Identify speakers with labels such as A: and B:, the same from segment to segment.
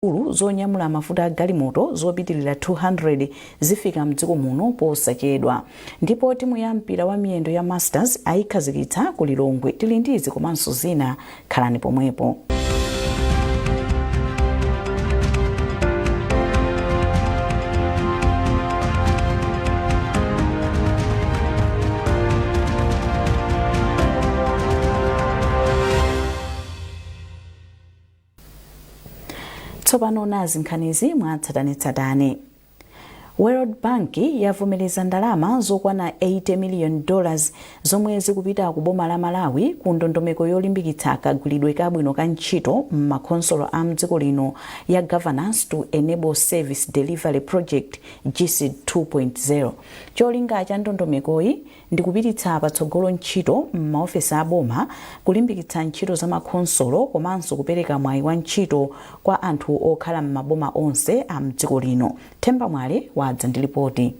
A: Zikuluzikulu zonyamula mafuta a galimoto zopitilira 200 zifika mdziko muno posachedwa. Ndipo timu ya mpira wa miyendo ya Masters ayikhazikitsa ku Lilongwe. Tili ndi izi komanso zina, khalani pomwepo. Tsopano nazi nkhanizi mwatsatanetsatane. World Bank yavomereza ndalama zokwana 80 million dollars zomwe zikupita ku boma la Malawi ku ndondomeko yolimbikitsa kagwiridwe kabwino ka ntchito m'makhonsolo a mdziko lino ya Governance to Enable Service Delivery Project GESD 2.0. Cholinga cha ndondomekoyi ndi kupititsa patsogolo ntchito m'maofesi a boma, kulimbikitsa ntchito za makhonsolo komanso kupereka mwayi wa ntchito kwa anthu okhala m'maboma onse a mdziko lino. Themba Mwale wadza ndi lipoti.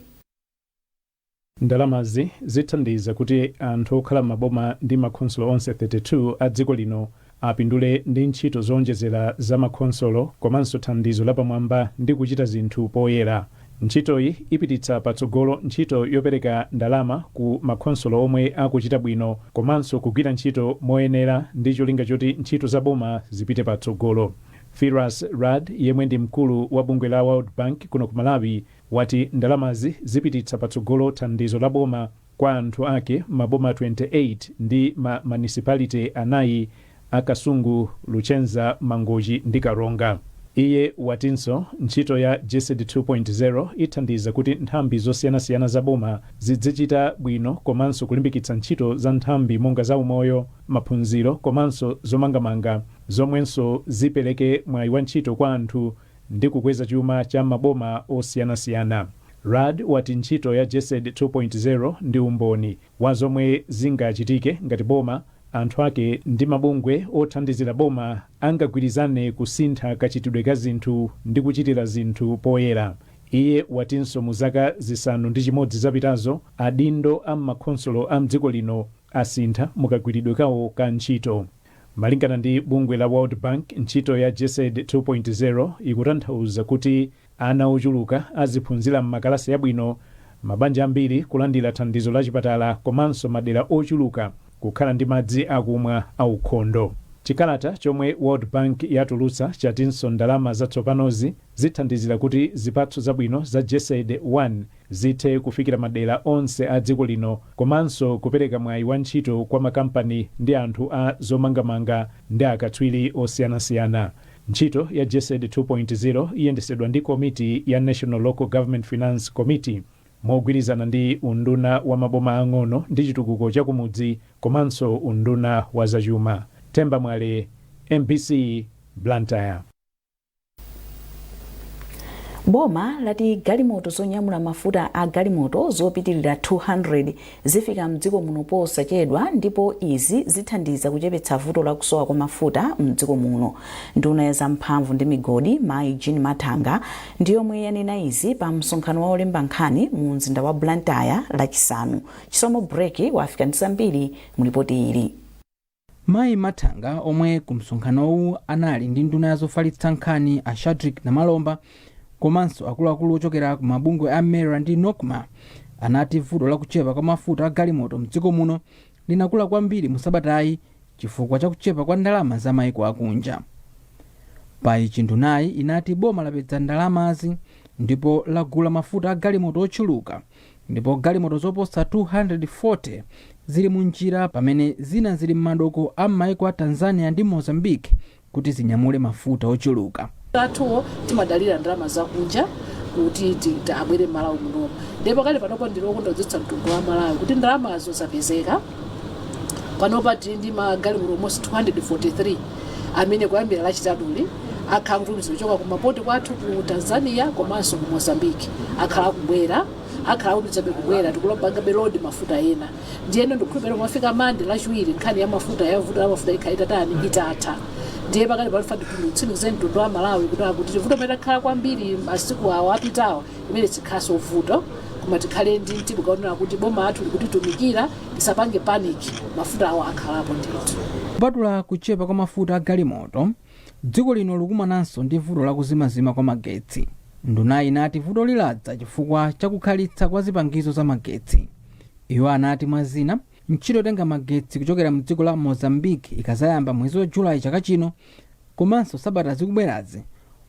B: Ndalamazi zithandiza kuti anthu okhala m'maboma ndi makhonsolo onse 32 a dziko lino apindule ndi ntchito zoonjezera za makhonsolo komanso thandizo lapamwamba ndi kuchita zinthu poyera. Ntchitoyi ipititsa patsogolo ntchito yopereka ndalama ku makhonsolo omwe akuchita bwino komanso kugwira ntchito moyenera ndi cholinga choti ntchito za boma zipite patsogolo. Firas Raad yemwe ndi mkulu wa bungwe la World Bank kuno ku Malawi wati ndalamazi zipititsa patsogolo thandizo la boma kwa anthu ake m'maboma 28 ndi ma manisipalite anayi a Kasungu, Luchenza, Mangochi ndi Karonga. Iye watinso ntchito ya GESD 2.0 ithandiza kuti nthambi zosiyanasiyana za boma zidzichita bwino komanso kulimbikitsa ntchito za nthambi monga za umoyo, maphunziro komanso zomangamanga zomwenso zipereke mwayi wa ntchito kwa anthu ndi kukweza chuma cha maboma osiyanasiyana. Raad wati ntchito ya GESD 2.0 ndi umboni wa zomwe zingachitike ngati boma, anthu ake ndi mabungwe othandizira boma angagwirizane kusintha kachitidwe ka zinthu ndi kuchitira zinthu poyera. Iye watinso mu zaka 6 zapitazo, adindo a m'makhonsolo a m'dziko lino asintha mu kagwiridwe kawo ka ntchito. Malingana ndi bungwe la World Bank, ntchito ya GESD 2.0 ikutanthauza kuti ana ochuluka aziphunzira m'makalasi abwino, mabanja ambiri kulandira thandizo la chipatala komanso madera ochuluka kukhala ndi madzi akumwa aukhondo. Chikalata chomwe World Bank yatulutsa chatinso ndalama zatsopanozi zithandizira kuti zipatso zabwino za GESD 1 zithe kufikira madera onse a dziko lino komanso kupereka mwayi wa ntchito kwa makampani ndi anthu a zomangamanga ndi akatswiri osiyanasiyana. Ntchito ya GESD 2.0 iyendetsedwa ndi komiti ya National Local Government Finance Committee mogwirizana ndi unduna wa maboma aang'ono ndi chitukuko cha kumudzi komanso unduna wa zachuma. Themba Mwale, mbc, Blantyre.
A: Boma lati galimoto zonyamula mafuta a galimoto zopitilira 200 zifika mdziko muno posachedwa ndipo izi zithandiza kuchepetsa vuto la kusowa kwa mafuta mdziko muno. Nduna ya zamphamvu ndi migodi Mayi Jean Mathanga ndi yomwe yanena izi pa msonkhano wa olemba nkhani mu mzinda wa Blantyre Lachisanu. Chisomo Breki wafika ndi zambiri mu lipoti ili.
C: Mayi Mathanga omwe ku msonkhanowu anali ndi nduna ya zofalitsa nkhani a Shadric Namalomba komanso akuluakulu ochokera ku mabungwe a MERA ndi NOCMA anati vuto la kuchepa kwa mafuta a galimoto mdziko muno linakula kwambiri mu sabatayi chifukwa cha kuchepa kwa ndalama za maiko akunja. Pa ichi ndunayi inati boma lapeza ndalamazi ndipo lagula mafuta a galimoto ochuluka ndipo galimoto zoposa 240 zili mu njira pamene zina zili m'madoko a m'maiko a Tanzania ndi Mozambique kuti zinyamule mafuta ochuluka.
D: Athuwo timadalira ndalama zakunja kuti abwere m'Malawi munomo, ndipo pakali panopo ndili okondwa kudziwitsa mtundu wa Malawi kuti ndalamazo zapezeka. Panopa tili ndi magalimoto almost 243 amene kuyambira Lachitatuli akhala akutumizidwa kuchoka ku mapoti kwathu ku Tanzania komanso ku Mozambique. Akhala akubwera, akhala akupitirizabe kubwera, tikupangabe load mafuta ena. Ndiyeno ndikukhulupirira pomafika Mande, Lachiwiri, nkhani ya mafuta, ya vuto la mafuta ikhala itatani, itatha. Ndiye pakali pano nditsimikizire mtundu wa Malawi kuti vuto limene lakhala kwambiri masiku awa apitawa limene sikhalanso vuto, koma tikhale ndi mtima kaonera kuti boma lathu likutitumikira, tisapange panic, mafuta awo akhalapo ndithu.
C: Kupatula kuchepa kwa mafuta a galimoto, Dziko lino likumananso ndi vuto lakuzimazima kwa magetsi. Ndunayi inati vuto liladza chifukwa chakukhalitsa kwa zipangizo za magetsi. Iwo anati mwa zina, ntchito yotenga magetsi kuchokera mdziko la Mozambique ikazayamba mwezi wa Julayi chaka chino, komanso sabata zikubwerazi,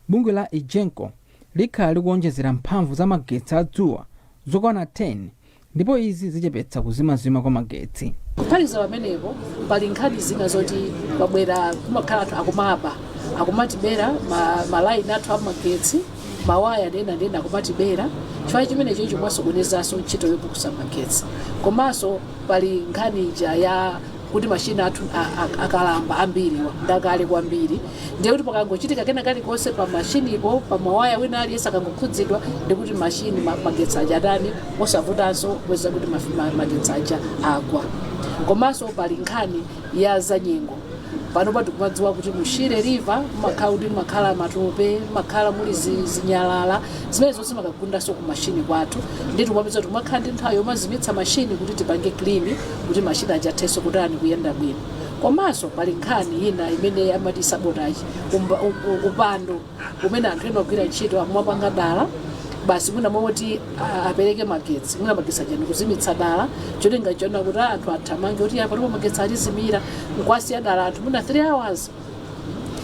C: bungwe la EGENCO likhala likuonjezera mphamvu za magetsi adzuwa zokwana 10, ndipo izi zichepetsa kuzimazima kwa magetsi.
D: Kuphatikiza pamenepo, pali nkhani zina zoti pabwera kumakhala anthu akumaba, akumatibera malaini athu amagetsi, mawaya ndena ndena akumatibera. Chifukwa chimenecho chimwasokonezanso ntchito yopukusa magetsi. Komanso pali nkhani ija ya kuti mashina athu akalamba ambiriwa, ndakale kwambiri, ndiye kuti pakangochitika kena kalikonse pa mashinipo, pa mawaya, wina aliyense akangokhudzidwa, ndikuti mashini magetsi aja atani, osavutanso kupeza kuti magetsi aja agwa. Komanso pali nkhani ya zanyengo. Pano patikumadziwa kuti mu Shire River mumakhala kuti mumakhala matope, mumakhala muli zinyalala zimene zonse makagundanso ku mashini kwathu. Ndi tikumapeza kuti kumakhala ndi nthawi yomazimitsa mashini kuti tipange clean, kuti mashini aja athenso kutani, kuyenda bwino. Komanso pali nkhani ina imene amati sabotage, upandu umene anthu ena ogwira ntchito akumapanga dala basi, mwina moti apereke magetsi, mwina magetsi aja ndikuzimitsa dala, cholinga chona kuti anthu athamange kuti apa ndipo magetsi atizimira, nkwasiya dala anthu mwina 3 hours,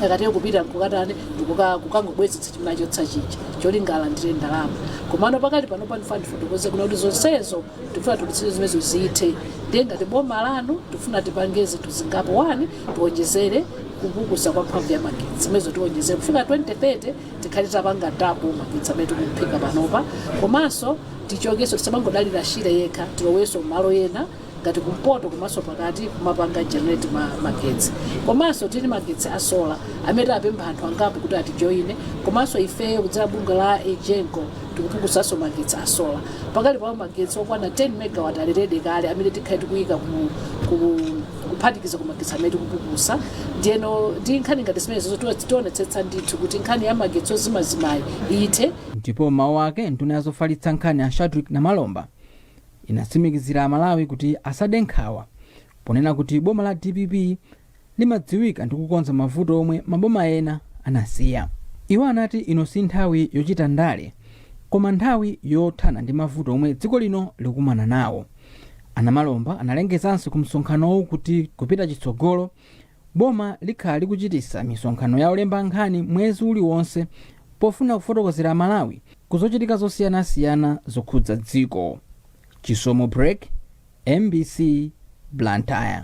D: akatiye kupita nkukatani, ndikukangobwezetsa chimene achotsa chija, cholinga alandire ndalama. Komano pakali pano panifuna ndifotokoze kuna kuti zonsezo tifuna tikutsire zimenezo zithe. Ndiye ngati boma lanu tifuna tipange zinthu zingapo. 1, tiwonjezere kupukusa kwa mphamvu ya magetsi, zimenezo tiwonjezere kufika 2030 tikhale tapanga double magetsi amene tikuphika panopa. Komanso tichokenso, tisamangodalira Shire yekha, tilowenso malo ena ngati kumpoto komanso pakati kumapanga generate magetsi. Komanso tili magetsi a solar amene tapempha anthu angapo kuti atijoyine. Komanso ifeyo kudzera bungwe la EGENCO tikupukusanso magetsi a solar. Pakali pawo magetsi okwana 10 megawatt ali ready kale amene tikhale tikuyika kuphatikiza ku magetsi amene tikupukusa. Ndiyeno ndi nkhani ngati zimenezo tionetsetsa ndithu kuti nkhani ya magetsi ozimazimayi ithe.
C: Ndipo mawu ake, nduna yazofalitsa nkhani a Shadrick Namalomba inatsimikizira Amalawi kuti asade nkhawa, ponena kuti boma la DPP limadziwika ndi kukonza mavuto omwe maboma ena anasiya. Iwo anati ino si nthawi yochita ndale, koma nthawi yothana ndi mavuto omwe dziko lino likumana nawo. Anamalomba analengezanso ku msonkhanowu kuti kupita chitsogolo, boma likhala likuchitisa misonkhano ya olemba nkhani mwezi uliwonse pofuna kufotokozera Amalawi kuzochitika zosiyanasiyana zokhudza dziko. Chisomo Break, MBC, Blantyre.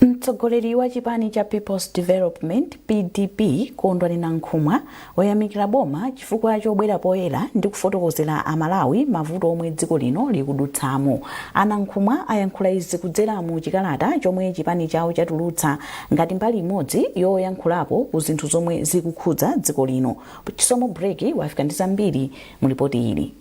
A: Mtsogoleri wa chipani cha People's Development, PDP, Kondwani Nankhumwa wayamikira boma chifukwa chobwera poyera ndi kufotokozera Amalawi mavuto omwe dziko lino likudutsamo. Anankhumwa ayankhula izi kudzera mu chikalata chomwe chipani chawo chatulutsa ngati mbali imodzi yoyankhulapo ku zinthu zomwe zikukhudza dziko lino. Chisomo Break wafika ndi zambiri mu ripoti ili.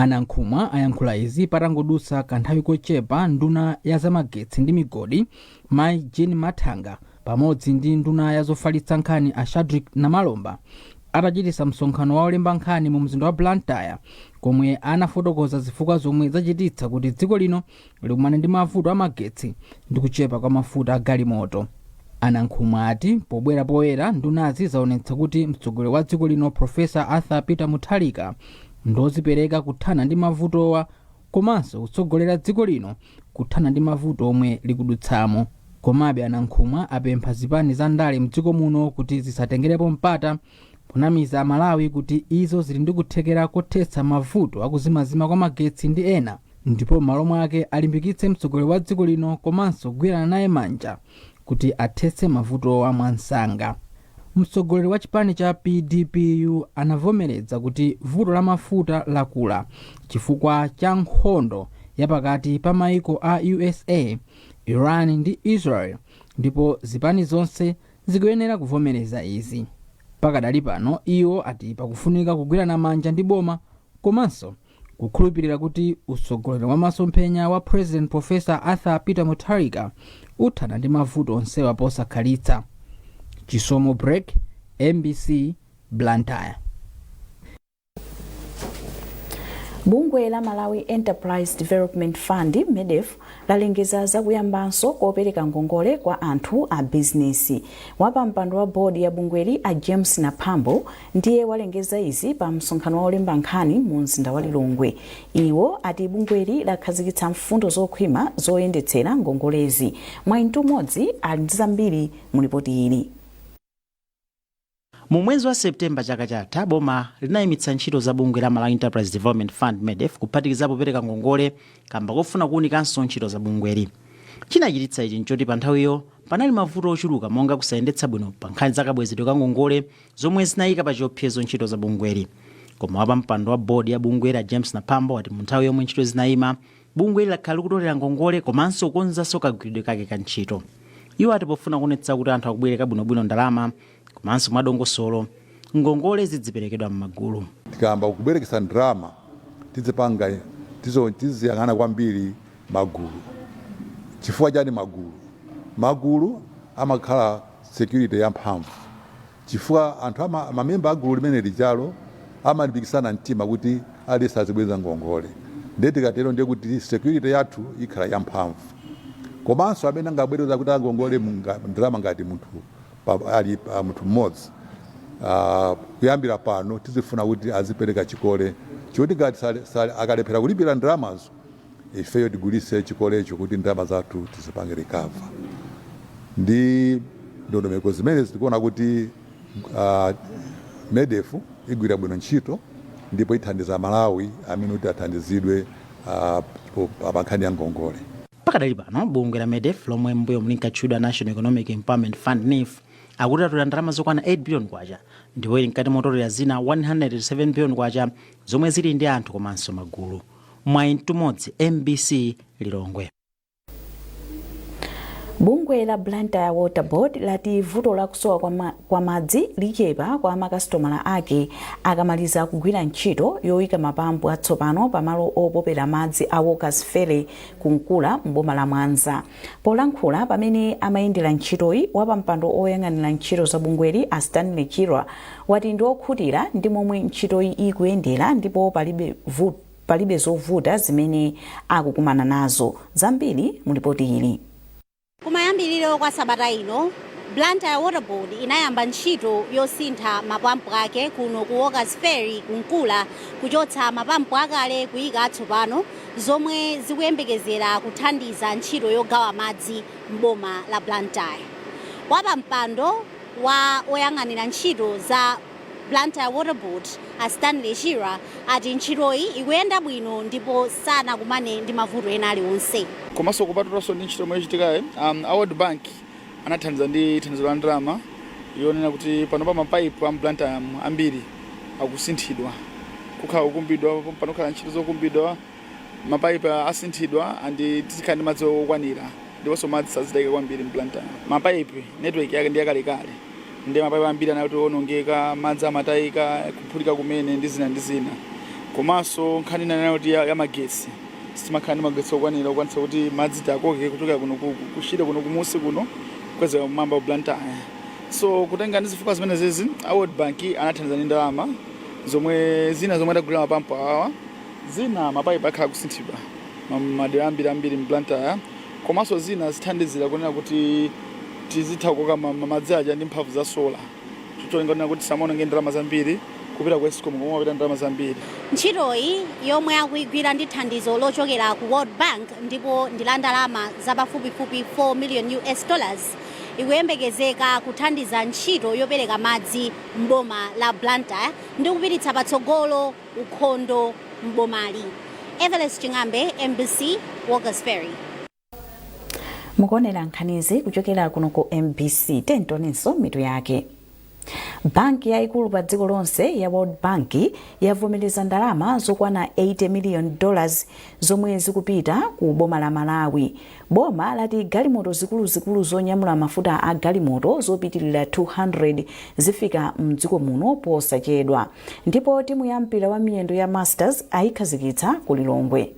C: Anankhumwa ayankhula izi patangodutsa kanthawi kochepa nduna ya zamagetsi ndi migodi Mai Jean Mathanga pamodzi ndi nduna ya zofalitsa nkhani a Shadrick Namalomba atachitisa msonkhano wa olemba nkhani mu mzinda wa Blantyre, komwe anafotokoza zifukwa zomwe zachititsa kuti dziko lino likumane ndi mavuto amagetsi ndi kuchepa kwa mafuta a galimoto. Anankhumwa ati pobwera poyera, ndunazi zaonetsa kuti mtsogoleri wa dziko lino Profesa Arthur Peter Mutharika ndozipereka kuthana ndi mavutowa komanso kutsogolera dziko lino kuthana ndi mavuto omwe likudutsamo. Komabe Anankhumwa apempha zipani za ndale mdziko muno kuti zisatengerepo mpata ponamiza Amalawi kuti izo zili ndi kuthekera kothetsa mavuto akuzimazima kwa magetsi ndi ena, ndipo m'malo mwake alimbikitse mtsogoleri wa dziko lino komanso kugwirana naye manja kuti athetse mavutowa mwansanga. Mtsogoleri wa chipani cha PDPU anavomereza kuti vuto la mafuta lakula chifukwa cha nkhondo yapakati pa maiko a USA, Iran ndi Israel, ndipo zipani zonse zikuyenera kuvomereza izi. Pakadali pano, iwo ati pakufunika kugwirana manja ndi boma komanso kukhulupirira kuti utsogoleri wa masomphenya wa President Professor Arthur Peter Mutharika uthana ndi mavuto onsewa posakhalitsa. Chisomo Break, MBC, Blantyre.
A: Bungwe la Malawi Enterprise Development Fund, MEDEF, lalengeza zakuyambanso kopereka ngongole kwa anthu a bizinesi. Wapampando wa bodi ya bungweli, a James Naphambo, ndiye walengeza izi pa msonkhano wa olemba nkhani mu mzinda wa Lilongwe. Iwo ati bungweli lakhazikitsa mfundo zokhwima zoyendetsera ngongolezi. Mwaintumodzi ali ndi zambiri mu ripoti ili.
E: Mu mwezi wa Septemba chaka chatha, boma linayimitsa ntchito za bungwe la Malawi Enterprise Development Fund, MEDEF, kuphatikizapo kupereka ngongole, kamba kofuna kuwunikanso ntchito za bungweli. Chinachititsa ichi nchoti pa nthawiyo panali mavuto ochuluka, monga kusayendetsa bwino pa nkhani za kabwezedwe ka ngongole, zomwe zinayika pa chiopsezo ntchito za bungweli. Koma wapampando wa bodi ya bungweli, a James Naphambo, ati mu nthawi yomwe ntchito zinayima, bungweli lakhala likutolera ngongole komanso kukonzanso kagwiridwe kake ka ntchito. Iwo ati pofuna kuonetsa kuti anthu akubwereka bwinobwino ndalama komanso mwadongosolo, ngongole zidziperekedwa m'magulu.
F: Tikayamba kubwerekesa ndalama, tizipanga tiziyang'ana kwambiri magulu. Chifukwa chani magulu? Magulu amakhala security yamphamvu, chifukwa anthu mamemba agulu limene lijalo amalimbikisana mtima kuti aliyense azibweza ngongole. Ndiye tikatero, ndiye kuti security yathu ikhala yamphamvu. Komanso amene angabwereza kuti angongole ndalama ngati munthu ali munthu mmodzi, kuyambira pano tizifuna kuti azipereka chikole choti ngati akalephera kulipira ndalamazo, ifeyo tigulise chikolecho kuti ndalama zathu tizipange recover. Ndi ndondomeko zimene zikuona kuti MEDEF igwira bwino ntchito ndipo ithandiza Malawi amene kuti athandizidwe pa nkhani ya ngongole.
E: Pakadali pano, bungwe la MEDEF, lomwe mbuyo linkatchedwa National Economic Empowerment Fund, NEEF, akuti atolera ndalama zokwana 8 billion kwacha, ndipo ili mkati motolera zina 107 billion kwacha zomwe zili ndi anthu komanso magulu. Mwayi Mtumodzi, MBC, Lilongwe.
A: Bungwe la Blantyre Water Board lati vuto lakusowa kwa madzi lichepa kwa makasitomala ake akamaliza kugwira ntchito yoyika mapampu atsopano pamalo opopera madzi a Walkers Ferry kunkula mboma la Mwanza. Polankhula pamene amayendera ntchitoyi, wapampando oyang'anira ntchito za bungweli, a Stanley Chirwa, wati ndi okhutira ndi momwe ntchitoyi ikuyendera ndipo palibe zovuta zimene akukumana nazo. Zambiri mu ripoti ili.
G: Kumayambiriro kwa sabata ino, Blantyre Water Board inayamba ntchito yosintha mapampu ake kuno ku Walkers Ferry kunkula, kuchotsa mapampu akale kuyika atsopano, zomwe zikuyembekezera kuthandiza ntchito yogawa madzi m'boma la Blantyre. Wapampando wa oyang'anira ntchito za Blantyre Water Board, a Stanley Chirwa, ati ntchitoyi ikuyenda bwino ndipo sanakumane ndi mavuto ena aliwonse.
H: Komanso kupatulanso ndi ntchito yomwe ichitikayi, a World Bank anathandiza ndi thandizo la ndalama yonena kuti panopa mapaipu a Blantyre ambiri akusinthidwa, kukhala kukumbidwa, panokhala ntchito zokumbidwa, mapaipu asinthidwa and tizikhala ndi madzi okwanira ndiponso madzi sazitayika kwambiri m'Blantyre. Mapaipu network yake ndi yakalekale, ndi mapaipu ambiri anati onongeka, madzi amatayika, kuphulika kumene ndi zina ndi zina. Komanso nkhani ina kuti ya magetsi, sitimakhala ndi magetsi okwanira okwanitsa kuti madzi tiakoke kuchokera kuno kushire kuno kumusi kuno kukwezera kumwamba ku Blantyre. So kutenga ndi zifukwa zimene zizi, a World Bank anathandiza ndi ndalama zomwe zina zomwe tagulira mapampu awawa, zina mapaipu akhala kusinthidwa madera ambiri ambiri m'Blantyre, komanso zina zithandizira kunena kuti tizitha kukoka madzi aja ndi mphamvu za solar, cholinga kunena kuti samaononge ndalama zambiri kupita ku ESCOM komwe mapita ndalama zambiri.
G: Ntchitoyi yomwe akuyigwira ndi thandizo lochokera ku World Bank ndipo ndi la ndalama zapafupifupi 4 million US dollars, ikuyembekezeka kuthandiza ntchito yopereka madzi m'boma la Blantyre ndi kupititsa patsogolo ukhondo m'bomali. Everest Ching'ambe, MBC, Walkers Ferry.
A: Mukuonera nkhanizi kuchokera kuno ku MBC. Tentonenso mitu yake. Banki yayikulu pa dziko lonse ya World Bank yavomereza ndalama zokwana 80 million dollars zomwe zikupita ku boma la Malawi. Boma lati galimoto zikuluzikulu zonyamula mafuta a galimoto zopitilira 200 zifika mdziko muno posachedwa. Ndipo timu ya mpira wa miyendo ya Masters ayikhazikitsa ku Lilongwe.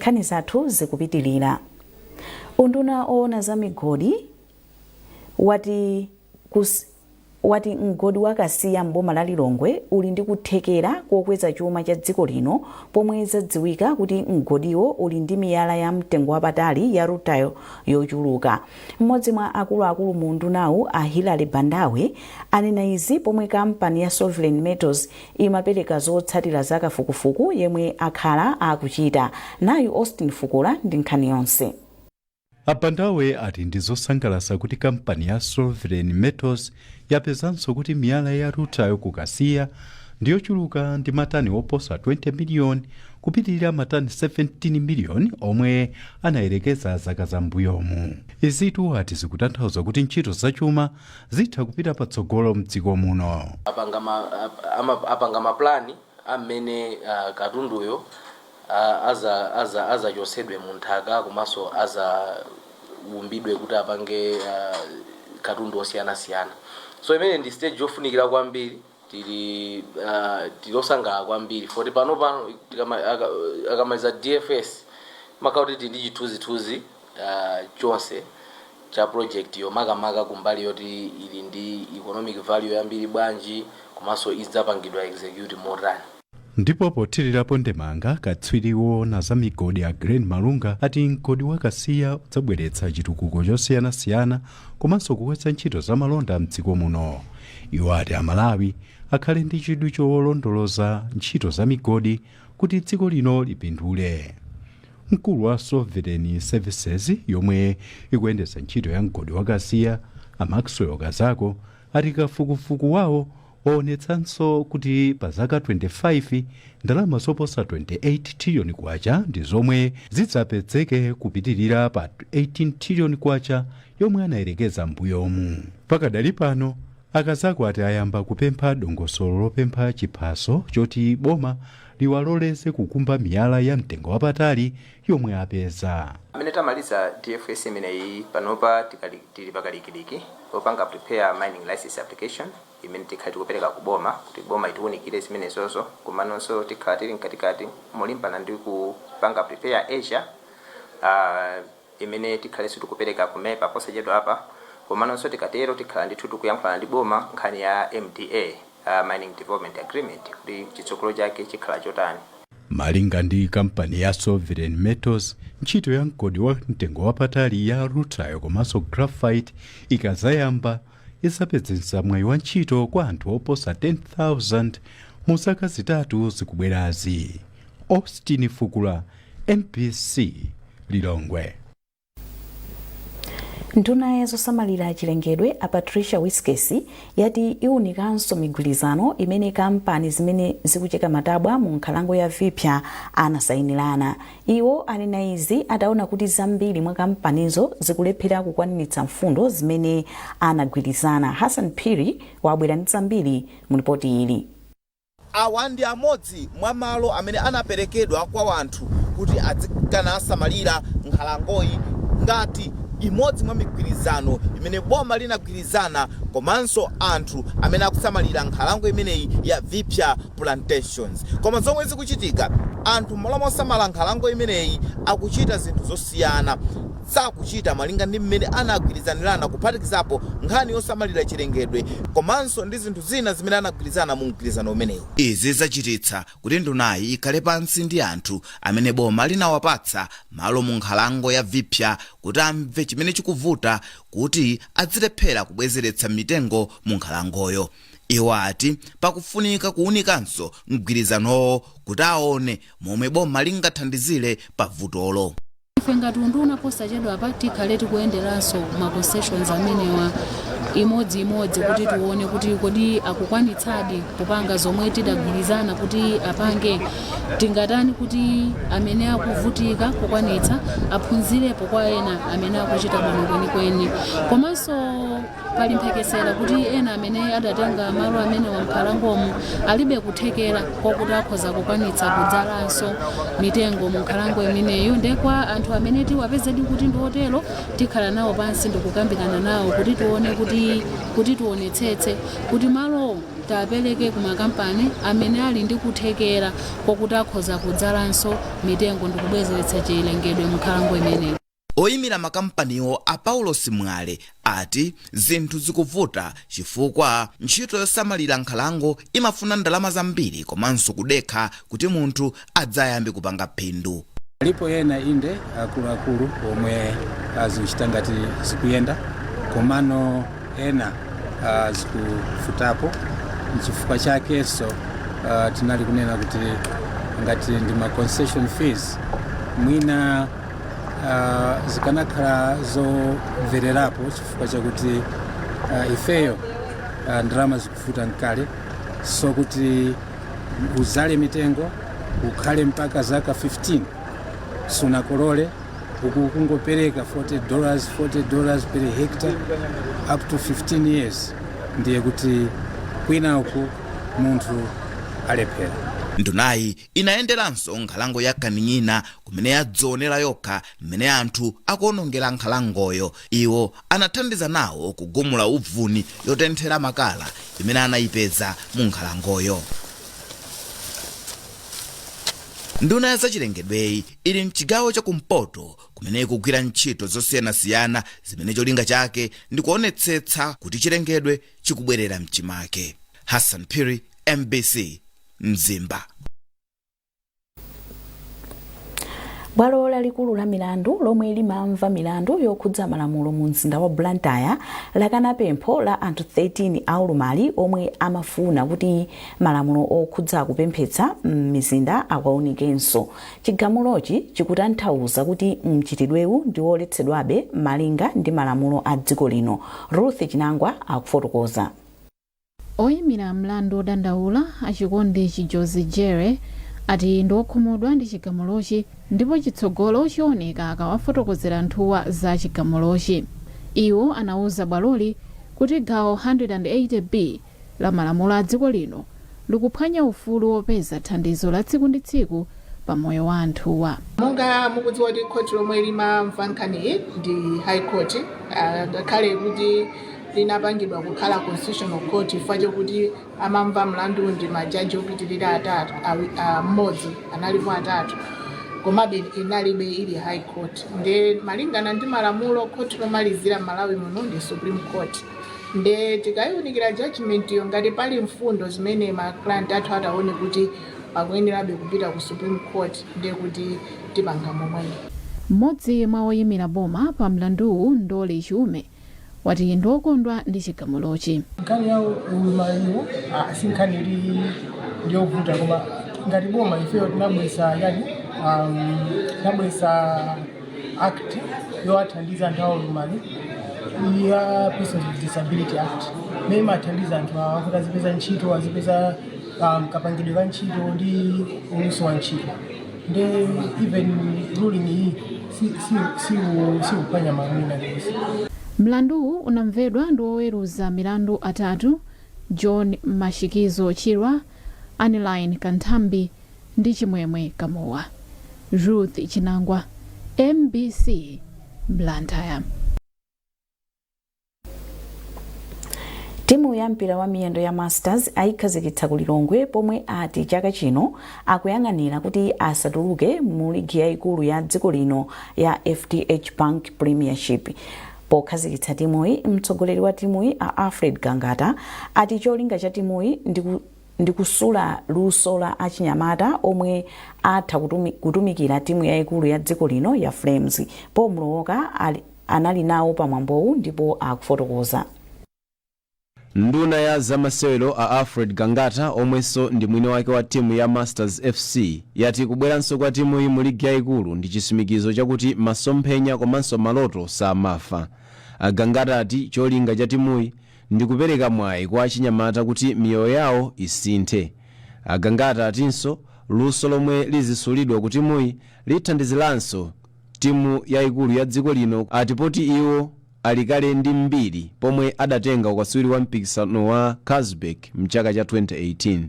A: Nkhani zathu zikupitilira. Unduna oona za migodi wati mgodi wa Kasiya mboma la Lilongwe uli ndi kuthekera kokweza chuma cha dziko lino, pomwe zadziwika kuti mgodiwo uli ndi miyala ya mtengo wapatali ya rutile yochuluka. Mmodzi mwa akuluakulu mu undunawu, a Hilary Bandawe, anena izi pomwe kampani ya Sovereign Metals imapereka zotsatira za kafukufuku yemwe akhala akuchita. Nayu Austin Fukula ndi nkhani yonse.
I: Abandawe ati ndi zosangalatsa kuti kampani ya Sovereign Metals yapezanso kuti miyala ya rutile ku Kasiya ndiyochuluka ndi matani oposa 20 miliyoni, kupitirira matani 17 miliyoni omwe anayerekeza zaka zambuyomu. Izitu ati zikutanthauza kuti ntchito zachuma zitha kupita patsogolo mdziko muno.
J: Apanga maplani amene katunduyo azachosedwe mu nthaka komanso azaumbidwe kuti apange katundu osiyanasiyana. So imene ndi stage yofunikira kwambiri. Tili osangalala kwambiri poti pano akamaliza DFS makhala kuti tili ndi chithunzithunzi chonse cha project yo, makamaka kumbali yoti ili ndi economic value yambiri bwanji komanso idzapangidwa execute motani.
I: Ndipo pothirirapo ndemanga, katswiri woona za migodi a Glen Malunga ati mgodi wa Kasiya udzabweretsa chitukuko chosiyanasiyana komanso kukweza ntchito za malonda mdziko muno. Iwo ati Amalawi akhale ndi chidwi cholondoloza ntchito za migodi kuti dziko lino lipindule. Mkulu wa Sovereign Services yomwe ikuyendetsa ntchito ya mgodi wa Kasiya, a Maxwell Kazako, ati kafukufuku wawo waonetsanso kuti pa zaka 25 ndalama zoposa 28 trillion kwacha ndi zomwe zidzapezeke, kupitirira pa 18 trillion kwacha yomwe anayerekeza mbuyomu. Pakadali pano, Akazako ati ayamba kupempha dongosolo lopempha chiphaso choti boma liwaloleze kukumba miyala ya mtengo wapatali yomwe apeza.
K: Amene tamaliza DFS imeneyi, panopa tili pakalikiliki popanga prepare mining license application imene tikhala tikupereka ku boma kuti boma itiwunikire zimenezozo. Komanonso tikhala tili mkatikati molimbana ndi kupanga prepare ESIA imene tikhalenso tikupereka ku MEPA posachedwa apa. Komanonso tikatero tikhala ndithu tikuyankhulana ndi boma nkhani ya MDA, mining development agreement, kuti chitsogolo chake chikhala chotani.
I: Malinga ndi kampani ya Sovereign Metals, ntchito ya mgodi wa mtengo wapatali ya rutile komanso graphite ikazayamba, izapezetsa mwayi wa ntchito kwa anthu oposa 10,000 mu zaka 3 zikubwerazi. Austin Fukula, MBC, Lilongwe.
A: Nduna ya zosamalira chilengedwe a Patricia Wiskes yati iwunikanso migwirizano imene kampani zimene zikucheka matabwa mu nkhalango ya Vipya anasayinirana. Iwo anena izi ataona kuti zambiri mwa kampanizo zikulephera kukwaniritsa mfundo zimene anagwirizana. Hassan Phiri wabwera ndi zambiri mu ripoti ili.
L: Awa ndi amodzi mwa malo amene anaperekedwa kwa wanthu kuti adzikana asamalira nkhalangoyi ngati imodzi mwa migwirizano imene boma linagwirizana komanso anthu amene akusamalira nkhalango imeneyi ya Vipya Plantations. Koma zomwe zikuchitika, anthu m'malo mosamala nkhalango imeneyi akuchita zinthu zosiyana, sakuchita malinga ndi mmene anagwirizanirana, kuphatikizapo nkhani yosamalira chilengedwe komanso ndi zinthu zina zimene anagwirizana mu mgwirizano umenewu. Izi zachititsa kuti ndunayi ikhale pansi ndi anthu amene boma linawapatsa malo mu nkhalango ya Vipya kuti amve chimene chikuvuta kuti azilephera kubwezeretsa mitengo mu nkhalangoyo. Iwo ati pakufunika kuwunikanso mgwirizanowo kuti aone momwe boma lingathandizire pa vutolo.
D: Ife ngati unduna, posachedwa apa tikhale tikuyenderanso ma concessions amenewa imodziimodzi kuti tione kuti kodi akukwanitsadi kupanga zomwe tidagwirizana kuti apange. Tingatani kuti amene akuvutika kukwanitsa aphunzirepo kwa ena amene akuchita bwino kwenikweni? Komanso pali mphekesera kuti ena amene adatenga malo amene wankhalangomu alibe kuthekera kokuti akhoza kukwanitsa kudzalanso mitengo mu nkhalango imeneyo. Nde kwa anthu amene tiwapezedi kuti ndi otero, tikhala nawo pansi ndikukambirana nawo kuti tione kuti tionetsetse kuti malo
M: Tapereke ku makampani amene ali ndi kuthekera kokuti akhoza kudzalanso mitengo ndi kubwezeretsa chilengedwe m'nkhalango imeneyi.
L: Oyimira makampaniwo a Paulos Mwale ati zinthu zikuvuta chifukwa ntchito yosamalira nkhalango imafuna ndalama zambiri komanso kudekha kuti munthu adzayambe kupanga phindu.
N: Alipo ena inde akuluakulu omwe azikuchita ngati zikuyenda, komano ena zikufutapo. Nchifukwa chakenso tinali kunena kuti ngati ndi ma concession fees mwina zikanakhala zomvererapo, chifukwa chakuti ifeyo ndalama zikufuta mkale, so kuti uzale mitengo ukhale mpaka zaka 15 sunakolole, uku kungopereka $40, $40 per hectare up to 15 years, ndiye kuti kwina uku munthu alephera.
L: Ndunayi inayenderanso nkhalango ya Kaninyina kumene yadzionera yokha mmene anthu akuonongera nkhalangoyo. Iwo anathandiza nawo kugumula uvuni yotenthera makala imene anayipeza mu nkhalangoyo. Nduna ya zachilengedweyi ili mchigawo chakumpoto kumene ikugwira ntchito zosiyanasiyana zimene cholinga chake ndi kuonetsetsa kuti chilengedwe chikubwerera mchimake. Hassan Phiri, MBC, Mzimba.
A: Bwalo lalikulu la milandu lomwe limamva milandu yokhudza malamulo mu mzinda wa Blantyre lakana pempho la anthu 13 aulumali omwe amafuna kuti malamulo okhudza kupemphetsa m'mizinda akwaunikenso. Chigamulochi chikutanthauza kuti mchitidwewu ndi woletsedwabe malinga ndi malamulo a dziko lino. Ruth Chinangwa akufotokoza.
M: Oyimira mlandu odandaula, a Chikondi Chijozi Jere, ati ndi okhumudwa ndi chigamulochi ndipo chitsogolo chioneka akawafotokozera anthuwa za chigamulochi. Iwo anauza bwaloli kuti gawo 180B la malamulo a dziko lino likuphwanya ufulu wopeza thandizo la tsiku ndi tsiku pa moyo wa anthuwa.
O: Monga mukudziwa kuti khoti lomwe limamva nkhaniyi ndi High Court, ngakhale kuti linapangidwa kukhala Constitutional Court chifukwa chokuti amamva mlandu ndi majaji opitirira atatu, mmodzi, analipo atatu, komabe inalibe ili High Court. Nde malingana ndi malamulo, khoti lomalizira m'Malawi muno ndi Supreme Court. Nde tikayiunikira judgment yo, ngati pali mfundo zimene ma client athu ataone kuti pakuyenerabe kupita ku Supreme Court, ndiye kuti tipanga momwemo.
M: Mmodzi mwa oyimira boma pa mlanduwu, Ndoli Chiume, wati ndi okondwa ndi chigamulochi.
P: Nkhani ya ulumaliwo si nkhani ili ndiyovuta, koma ngati boma ifeyo tinabwesa yani, tinabwesa act yowathandiza anthu aulumali ya Persons with Disability Act, imene imathandiza anthu awa kuti azipeza ntchito, azipeza kapangidwe ka ntchito ndi uluso wa ntchito. Nde even ruling iyi sikuphwanya malamulo ena aliwonse.
M: Mlanduwu unamvedwa ndi oweruza milandu atatu, John Mashikizo Chirwa, Anneline Kanthambi ndi Chimwemwe Kamowa. Ruth Chinangwa, MBC, Blantyre.
A: Timu ya mpira wa miyendo ya Masters ayikhazikitsa ku Lilongwe pomwe ati chaka chino akuyang'anira kuti asatuluke mu ligi yayikulu ya dziko lino ya FDH Bank Premiership. Pokhazikitsa timuyi, mtsogoleri wa timuyi a Alfred Gangata ati cholinga cha timuyi ndi kusula luso la achinyamata omwe atha kutumikira timu yayikulu ya dziko lino ya Flames. Paul Mlowoka anali nawo pa mwambowu ndipo akufotokoza.
Q: Nduna ya zamasewero a Alfred Gangata, omwenso ndi mwini wake wa timu ya Masters FC, yati kubweranso kwa timuyi mu ligi yayikulu ndi chitsimikizo chakuti masomphenya komanso maloto samafa. A Gangata ati cholinga cha timuyi ndi kupereka mwayi kwa achinyamata kuti miyoyo yawo isinthe. A Gangata atinso luso lomwe lizisulidwa ku timuyi lithandiziranso timu yaikulu ya dziko lino, ati poti iwo ali kale ndi mbiri pomwe adatenga ukaswiri wa mpikisano wa Carlsberg mchaka cha 2018.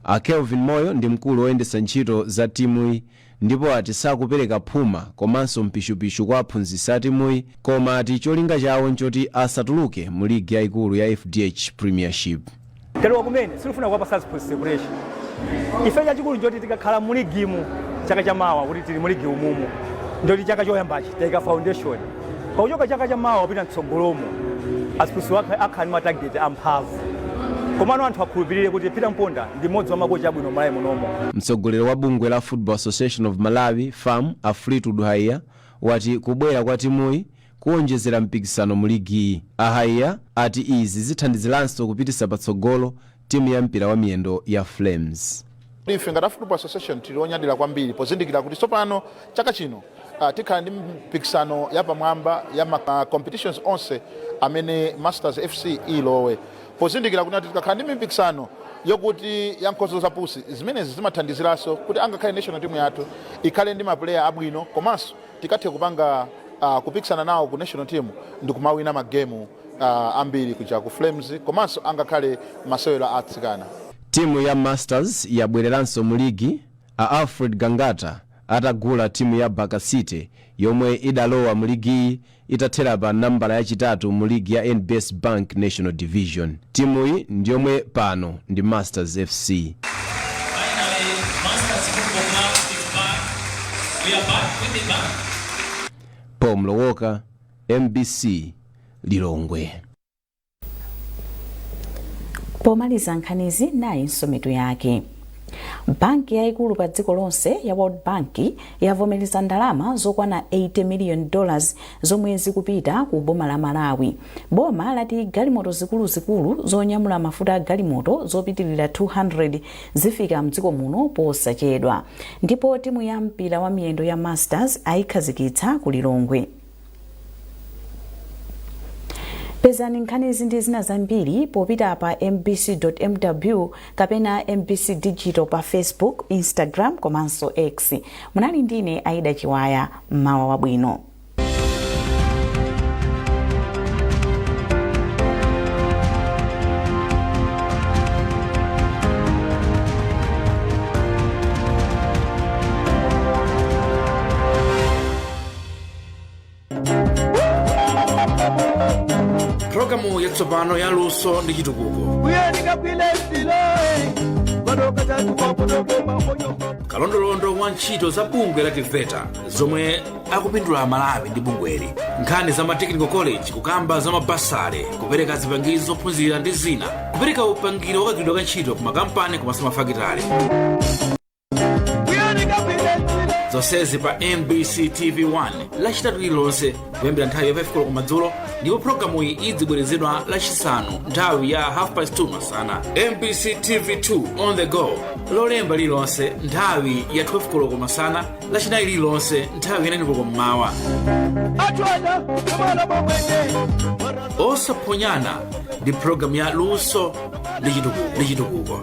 Q: A Kelvin Moyo ndi mkulu oyendetsa ntchito za timuyi ndipo ati sakupereka phuma komanso mpishupishu kwa aphunzitsi a timuyi, koma ati cholinga chawo nchoti asatuluke mu ligi yaikulu ya FDH Premiership.
R: Talowa kumene, sitifuna kuwapasa aziphunzitsi pressure. Ife chachikulu njoti tikakhala mu ligimu chaka chamawa, kuti tili mu ligi umumu, ndoti chaka choyambachi tayika foundation. Pakuchoka chaka chamawa kupita mtsogolomo, aziphunzitsi akhala ndi matarget amphamvu. Komano anthu akhulupirire kuti Peter Mponda ndi mmodzi wa makochi abwino m'Malawi munomo.
Q: Mtsogoleri wa bungwe la Football Association of Malawi, FAM, a Fleetwood Haiya, wati kubwera kwa timuyi kuwonjezera mpikisano mu ligiyi. A Haiya ati izi zithandiziranso kupititsa patsogolo timu ya mpira wa miyendo ya Flames.
S: Ife ngati a Football Association tili onyadira kwambiri pozindikira kuti tsopano chaka chino tikhala ndi mpikisano yapamwamba ya ma competitions onse amene Masters FC ilowe, pozindikira kuti tikakhala ndi mipikisano yokuti ya nkhoso zapusi, zimenezi zimathandiziranso kuti angakhale national team yathu ikhale ndi mapuleya abwino, komanso tikathe kupanga kupikisana nawo ku national team ndi kumawina magemu ambiri kuja ku Flames, komanso angakhale masewero a atsikana.
Q: Timu ya Masters yabwereranso mu ligi a Alfred Gangata atagula timu ya Baka City yomwe idalowa mu ligiyi itathera pa nambala yachitatu mu ligi ya NBS Bank National Division. Timuyi ndiyomwe pano ndi Masters FC.
T: Finally, Masters Football Club is back. We are back with the bang.
Q: Paul Mlowoka, MBC, Lilongwe.
A: Pomaliza nkhanizi, nayinso mitu yake. Banki yayikulu pa dziko lonse ya World Bank yavomereza ndalama zokwana 80 million dollars zomwe zikupita ku boma la Malawi. Boma lati galimoto zikuluzikulu zonyamula mafuta a galimoto zopitilira 200 zifika mdziko muno posachedwa. Ndipo timu ya mpira wa miyendo ya Masters ayikhazikitsa ku Lilongwe. Pezani nkhanizi ndi zina zambiri popita pa mbc.mw kapena MBC Digital pa Facebook, Instagram komanso X. Munali ndine Aida Chiwaya. Mmawa wabwino.
U: Pulogalamu yatsopano ya Luso ndi Chitukuko, kalondolondo wa ntchito za bungwe la TEVETA zomwe akupindula Amalawi ndi bungweli, nkhani za ma technical college, kukamba za mabasale, kupereka zipangizo zophunzira ndi zina, kupereka upangiri wakagwiridwe ka ntchito ku makampani komanso mafakitale, zonsezi pa MBC TV 1 Lachitatu lililonse kuyambira nthawi ya 5 koloko madzulo, ndipo programuyi idzibwerezedwa Lachisanu nthawi ya half past 2 masana. MBC TV 2 on the go Lolemba lililonse nthawi ya 12 koloko masana, Lachinayi lililonse nthawi ya 9 koloko mmawa. Osaphonyana ndi programu ya Luso ndi Chitukuko.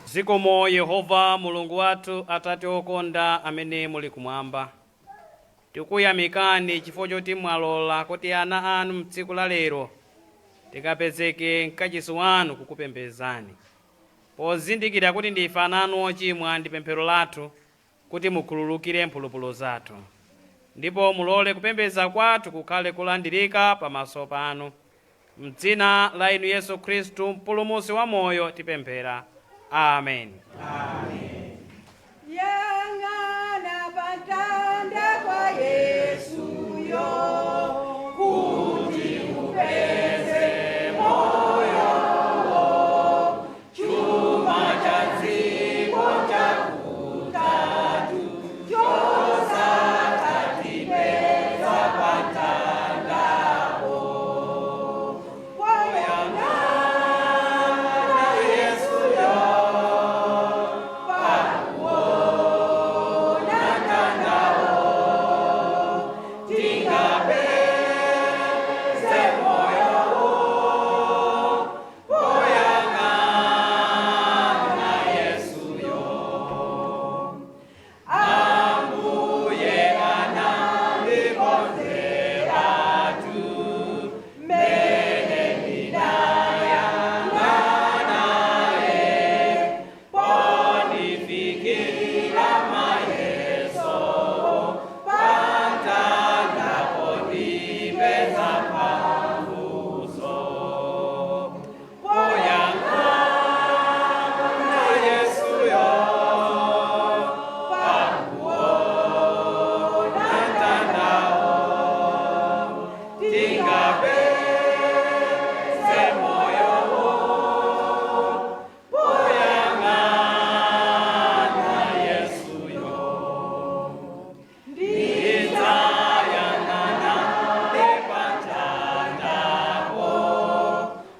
V: Zikomo Yehova Mulungu wathu, Atate okonda amene muli kumwamba. Tikuyamikani chifukwa choti mwalola kuti ana anu mtsiku la lero tikapezeke mkachisi wanu kukupembedzani. Pozindikira kuti ndife ana anu ochimwa, ndi pemphero lathu kuti mukhululukire mphulupulu zathu, ndipo mulole kupembedza kwathu kukhale kulandirika pamaso panu. Mdzina la inu Yesu Khristu, Mpulumutsi wa moyo, tipemphera. Amen.
B: Yang'ana pamtanda kwa Yesuyo kuti upeze moyo, chuma cha dziko chakutatu chosatha tipeza pamtandapo. Poyang'ana Yesuyo, pakuona mtandawo, tingapeze moyowo. Poyang'ana Yesuyo, Ambuye anandikonzeratu mene ndinayang'anaye ponifikira mayeso pamtandapo ndipeza mphamvuzo. Poyang'ana Yesuyo, pakuona mtandawo, tingapeze moyowo. Poyang'ana Yesuyo, ndidzayang'ana pamtandapo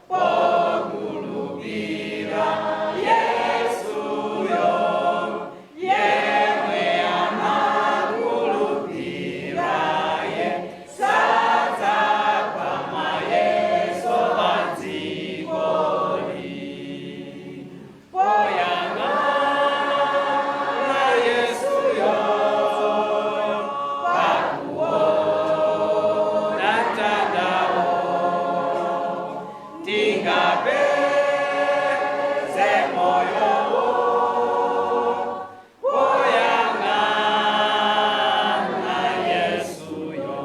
B: pokhulupira Yesuyo, yemwe anakhulupiraye sadzagwa mayeso a dzikoli. Poyang'ana Yesuyo, pakuona mtandawo, tingapeze moyowo. Poyang'ana Yesuyo.